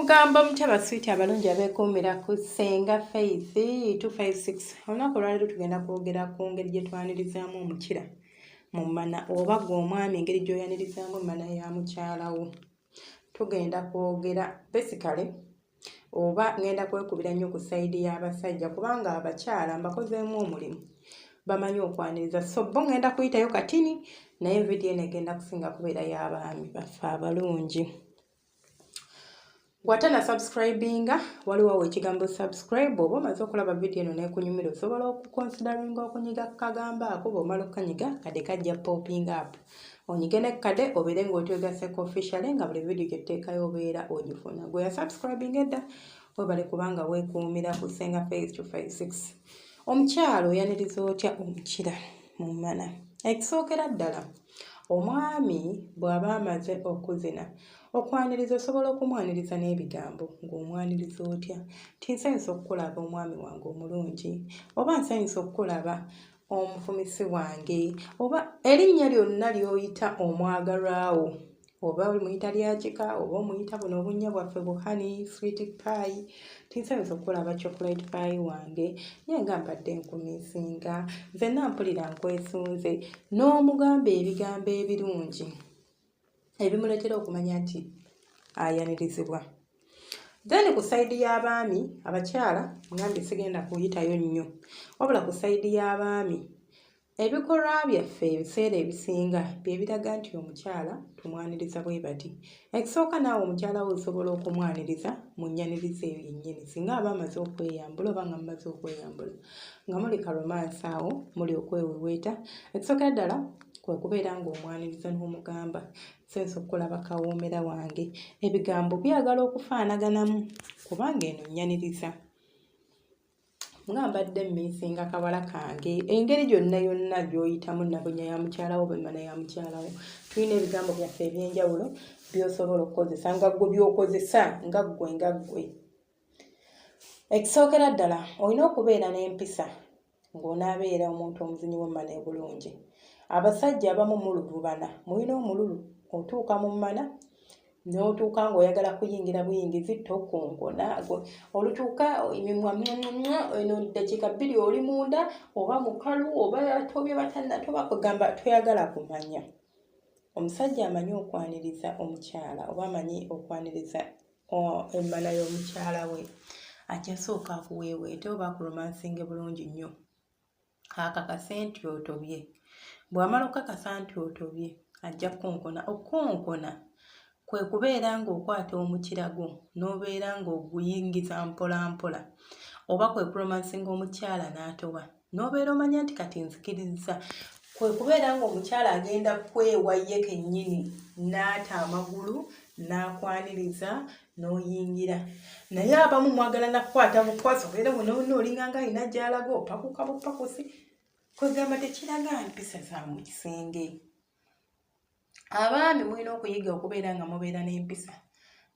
Mugamba mutya baswiti abalungi abeekuumira ku Ssenga Faith 256. Olunaku olwaleero tugenda kwogera ku ngeri gye twanirizaamu omukira mu mmana oba gwe omwami engeri gy'oyanirizaamu emmana ya mukyala wo. Tugenda kwogera basically oba ngenda kwekubira nnyo ku sayidi y'abasajja kubanga abakyala mbakozeemu omulimu bamanyi okwaniriza so bo ngenda kuyitayo katini naye vidiyo eno egenda kusinga kubeera y'abaami baffe abalungi. Bw'atana subscribinga waliwo awo ekigambo subscribe oba omaze okulaba vidiyo eno nekunyumira osobola okuconsideringa okunyiga kukagambo ako bw'omala okukanyiga kade kajja popping up onyige ne kade obeere ng'otwegaseko officially nga buli vidiyo gye tuteekayo obeera ogifuna. Gwe ya subscribing edda webale kubanga weekuumira ku Ssenga Faith 256. Omukyalo oyaniriza otya omukira mu mmana? Ekisookera ddala omwami bw'aba amaze okuzina okwaniriza osobola okumwaniriza n'ebigambo ng'omwaniriza otya nti nsanyusa okukulaba omwami wange omulungi oba nsanyusa okukulaba omufumisi wange oba erinnya lyonna ly'oyita omwagalwa wo oba omuyita lya kika oba omuyita buno obunnya bwaffe bu honey sweet pie tinsanyusa okukulaba chocolate pie wange naye nga mbadde nkumisinga nzenna mpulira nkwesunze n'omugamba ebigambo ebirungi ebimuleetera okumanya nti ayanirizibwa. Then ku sayidi y'abaami abakyala ngambye sigenda kuyitayo nnyo wabula ku sayidi y'abaami ebikolwa byaffe ebiseera ebisinga bye biraga nti omukyala tumwaniriza bwe bati. Ekisooka naawe omukyala wo osobola okumwaniriza mu nnyaniriza eyo yennyini singa aba amaze okweyambula oba nga mumaze okweyambula nga muli karomansi awo muli okweweweeta. Ekisookera ddala kwe kubeera ng'omwaniriza n'omugamba sense okukulaba kawoomera wange. Ebigambo byagala okufaanaganamu kubanga eno nnyaniriza. Nga mbadde mmiisinga kawala kange engeri gyonna yonna gy'oyitamu nabunya ya mukyala wo oba emmana ya mukyala wo tulina ebigambo byaffe eby'enjawulo by'osobola okukozesa nga ggwe by'okozesa nga ggwe nga ggwe. Ekisookera ddala olina okubeera n'empisa ng'onaabeera omuntu omuzinyi w'emmana obulungi. Abasajja abamu mululubana, mulina omululu otuuka mu mmana n'otuuka ng'oyagala kuyingira buyingizi tokonkona olutuuka emimwa eno ddakiika bbiri oli munda oba mukalu oba tobye batannatoba kwegamba toyagala kumanya. Omusajja amanyi okwaniriza omukyala oba amanyi okwaniriza emmana y'omukyala we ajja sooka akuweeweete oba akuromansinge bulungi nnyo akakase nti otobye. Bw'amala okukakasa nti otobye ajja kukonkona. Okukonkona kwe kubeera ng'okwata omukira gwo n'obeera ng'oguyingiza mpola mpola oba kwe kuromansinga omukyala n'atoba n'obeera omanya nti kati nzikirizza kwe kubeera ng'omukyala agenda kwewa ye kennyini n'ata amagulu n'akwaniriza n'oyingira naye abamu mwagala nakukwata bukwasi obeera bunoona olinganga alina gy'alaga opakuka bupakusi kwegamba tekiraga mpisa za mu kisenge. Abaami mulina okuyiga okubeera nga mubeera n'empisa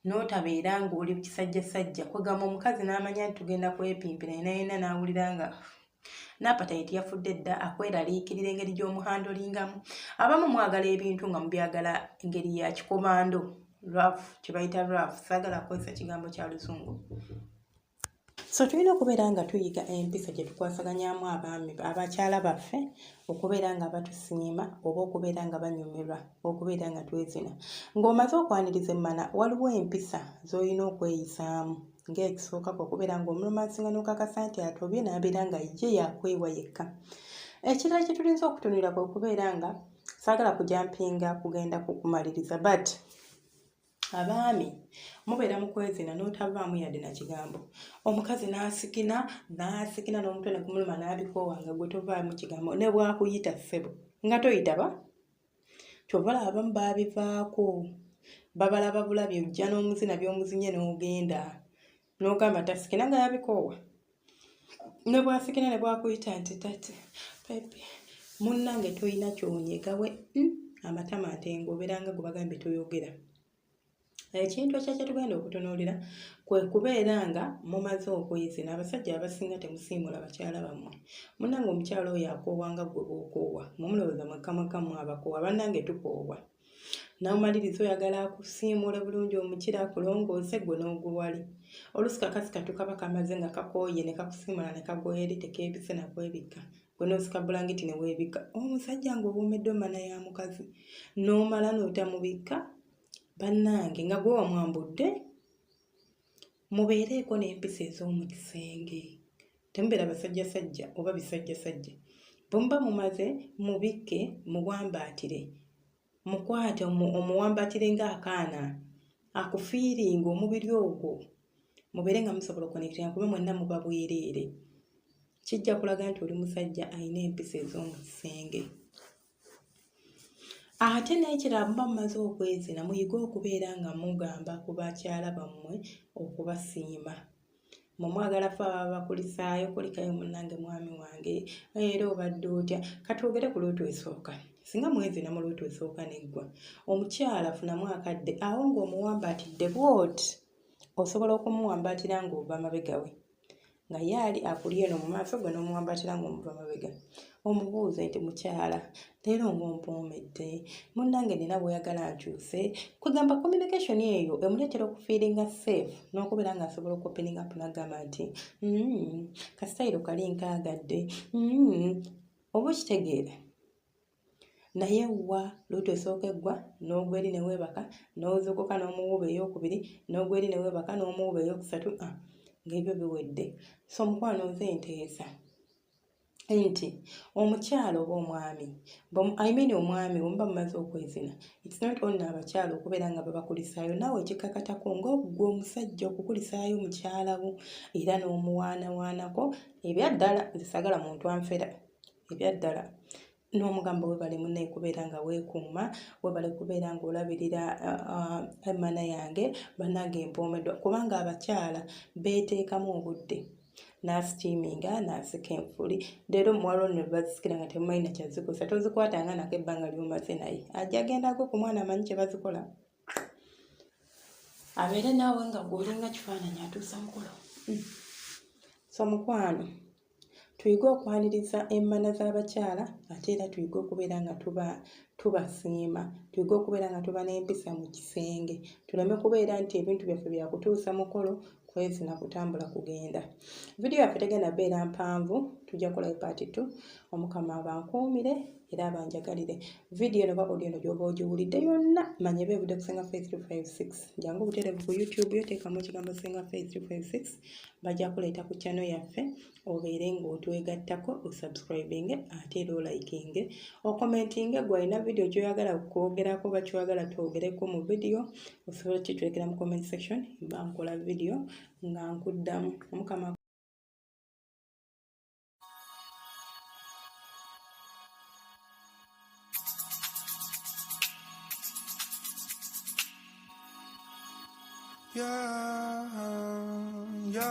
n'otabeera ng'oli kisajjasajja kwegamba omukazi n'amanya nti tugenda kwepimpira yena yena n'awulira nga n'apatayiti yafudde dda akweraliikirira engeri gy'omuhandolingamu. Abamu mwagala ebintu nga mubyagala ngeri ya kikomando rough kye bayita rough saagala kukozesa kigambo kya luzungu. So tulina okubeera nga tuyiga empisa gye tukwasaganyamu abaami abakyala baffe okubeera nga batusiima oba okubeera nga banyumirwa okubeera nga twezina. Ng'omaze okwaniriza emmana waliwo empisa z'olina okweyisaamu ng'ekisooka kwe kubeera ng'omulomansinga n'okakasa nti atobye n'abeera nga ye yakwewa yekka. Ekirala kye tulinza okutunuulira kwe kubeera nga saagala kujampinga kugenda kukumaliriza but abaami mubeera mu kwezina n'otavaamu yadde na kigambo omukazi n'asikina n'asikina n'omutwe ne gumuluma n'abikoowa nga gwe tovaamu kigambo ne bw'akuyita ssebo nga toyitaba kyova olaba abamu baabivaako babalaba bulabi ojja n'omuzina by'omuzinye n'ogenda n'ogamba tasikina nga yabikoowa ne bw'asikina ne bw'akuyita nti tati pepe munnange tolina kyonyega we amatama ntengo obeera nga gwe bagambye toyogera. Ekintu ekya kye tugenda okutunuulira kwe kubeera nga mumaze okwezina. Abasajja abasinga temusiimula bakyala bammwe. Munnange omukyala oyo akoowa nga ggwe bw'okoowa. Mmwe mulowooza mwekka mwekka mmwe abakoowa, bannange tukoowa. N'omaliriza oyagala akusiimuule bulungi omukira akulongoose ggwe n'ogwa wali. Oluusi kakasi kattu kaba kamaze nga kakooye ne kakusiimuula ne kagwa eri tekeebisse na kwebikka. Gwe n'osika bulangiti ne weebikka. Omusajja ng'owoomeddwa emmana ya mukazi n'omala n'otamubikka? Bannange nga gwe wamwambudde? Mubeereeko n'empisa ez'omu kisenge. Temubeera basajjasajja oba bisajjasajja. Bwe muba mumaze mubikke muwambaatire. Mukwate omuwambaatire ng'akaana akufiiringa omubiri ogwo. Mubeere nga musobola okukonekitinga kuba mwenna muba bwereere. Kijja kulaga nti oli musajja alina empisa ez'omu kisenge. Ate n'ekirala muba mumaze okwezina muyige okubeera nga mugamba ku bakyala bammwe okubasiima. Mwe mwagala ffe ababa bakulisaayo kulikayo munnange mwami wange era obadde otya? Katwogere ku luutu esooka. Singa mwezina mu luutu esooka neggwa, omukyala funamu akadde awo ng'omuwambaatidde bw'oti osobola okumuwambaatira ng'ova mabega we. Nga ye ali akuli eno mu maaso gwe n'omuwambaatira ng'omuva mabega. Omubuuze nti mukyala leero ng'ompoomedde, munnange nina bw'oyagala nkyuse. Kwegamba communication eyo emuleetera okufiiringa safe n'okubeera ng'asobola okuopeninga up n'agamba nti kasitayiro kali nkaagadde, oba okitegeera. Naye wa luutu esooka eggwa n'ogwa eri ne weebaka n'ozuukuka n'omuwuuba ey'okubiri n'ogwa eri ne weebaka n'omuwuuba ey'okusatu ah, ng'ebyo biwedde. So mukwano nze nteesa nti omukyala oba omwami I mean omwami bwe muba mumaze okwezina it's not only abakyala okubeera nga babakulisaayo naawe ekikakatako ng'oggwe omusajja okukulisaayo mukyala wo era n'omuwaanawaanako ebyaddala nze saagala muntu anfera ebyaddala n'omugamba webale munnaye kubeera nga weekuuma webale kubeera ng'olabirira emmana yange bannange mpoomeddwa kubanga abakyala beeteekamu obudde n'asitiiminga n'asika enfuli leero muwala ono bazisikira nga temumanyi na kyazikosa tozikwatanga nako ebbanga ly'omaze naye ajja agendako ku mwana amanyi kye bazikola abeere naawe nga gw'olinga kifaananyi atuusa mukolo. So mukwano Tuyige okwaniriza emmana z'abakyala ate era tuyige okubeera nga tuba tubasiima. Tuyige okubeera nga tuba n'empisa mu kisenge. Tuleme kubeera nti ebintu byaffe bya kutuusa mukolo, kwezina, kutambula kugenda. Vidiyo yaffe tegenda beera mpanvu, tujja kukolayo paati 2. Omukama abankuumire era abanjagalire. Vidiyo eno oba audio eno gy'oba ogiwulidde yonna manya eba evudde ku Ssenga Faith 256. Jangu butereevu ku YouTube yo teekamu ekigambo Ssenga Faith 256 bajja kuleeta ku channel yaffe obeere ng'otwegattako osubscribinge ate era olikinge okomentinge gwe alina vidiyo gy'oyagala kwogerako oba kyoyagala twogereko mu vidiyo osobola okukitulekera mu comment section mba nkola vidiyo nga nkuddamu. Omukama Yeah, yeah.